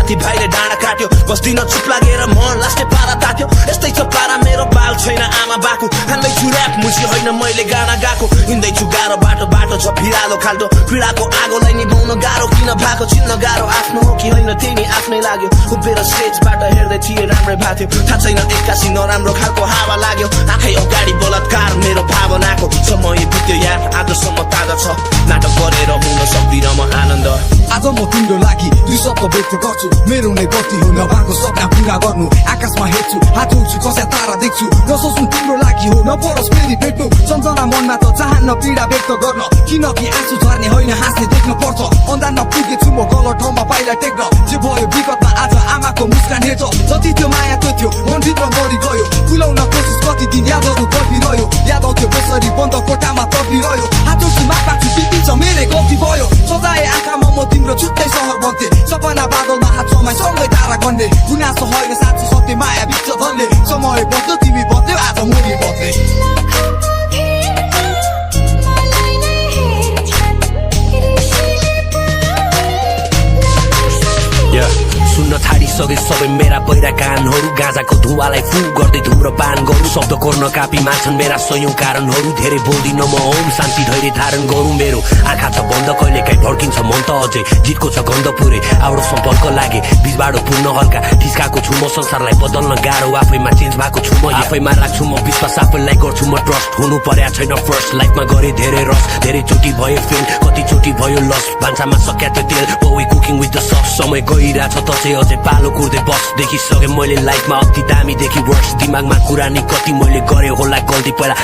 साथीभाइले डाँडा काट्यो बस्दिन चुप लागेर मन लास्टे पारा तात्यो यस्तै छ पारा मेरो बाल छैन आमा बाको हान्दैछु ऱ्याप मुसी होइन मैले गाना गाएको हिँड्दैछु गाह्रो बाटो बाटो छ फिरालो खाल्टो पीडाको आगोलाई निभाउन गाह्रो किन भएको चिन्न गाह्रो आफ्नो हो कि होइन त्यही नि आफ्नै लाग्यो उभिएर स्टेजबाट हेर्दै थिए राम्रै भएको थियो थाहा छैन एक्कासी नराम्रो खालको हावा लाग्यो आँखै अगाडि बलात्कार मेरो भावनाको समय बित्यो याद आजसम्म ताजा छ नाटक गरेर हुन सक्दिन म आनन्द आज म तिम्रो लागि दुई शब्द व्यक्त गर्छु मेरो नै गति हो नभएको सपना पुरा गर्नु आकाशमा हेर्छु हात उठ्छु कस्या तारा देख्छु नसोच्नु तिम्रो लागि हो नपरोस् फेरि भेट्नु सम्झना मनमा त चाहन्न पीडा व्यक्त गर्न किनकि आँसु झर्ने होइन हाँस्ने देख्न पर्छ अन्धारमा पुगेछु म गलत ठाउँमा पाइला टेक्न जे भयो विगतमा आज आमाको मुस्कान हेर्छ जति त्यो माया त्यो थियो मनभित्र मरि गयो भुलाउन कोसिस कति दिन यादहरू बढिरह्यो याद आउँथ्यो बेसरी बन्द कोठामा तपिरह्यो हात उठ्छु माग माग्छु बितिन्छ मेरै गल्ती भयो सजाए आँखामा म तिम्रो छुट्टै सहर बन्थे सपना बादलमा हात समाई सँगै तारा गन्ने गुनासो होइन साँचो सत्य माया बिच धन्ने समय बद्ल्यो तिमी बद्ल्यो आज मुरी बद्ले सुन्न छाडिसके सबै मेरा बहिरा कानहरू गाँजाको धुवालाई फु गर्दै धुम्रपान गरौँ शब्द कोर्न कापी मान्छन् मेरा सयौं कारणहरू धेरै बोल्दिन म ओम शान्ति धैर्य धारण गरौँ मेरो आँखा छ बन्द कहिले काहीँ भड्किन्छ मन त अझै जितको छ गन्ध पुरै आउट सम्पर्क लागे बिचबाट पुर्न हल्का ठिस्काको छु म संसारलाई बदल्न गाह्रो आफैमा चेन्ज भएको छु म आफैमा राख्छु म विश्वास आफैलाई गर्छु म ट्रस्ट हुनु पर्या छैन फर्स्ट लाइफमा गरे धेरै रस धेरै चोटि भयो फेल कति चोटि भयो लस भान्सामा सक्या त्यो तेल पौै कुकिङ विथ द सस समय गइरहेछ त अझै पालो कुर्दै बस देखिसके मैले लाइफमा अति दामी देखि वर्ष दिमागमा कुरा नि कति मैले गरे होला गल्ती पहिला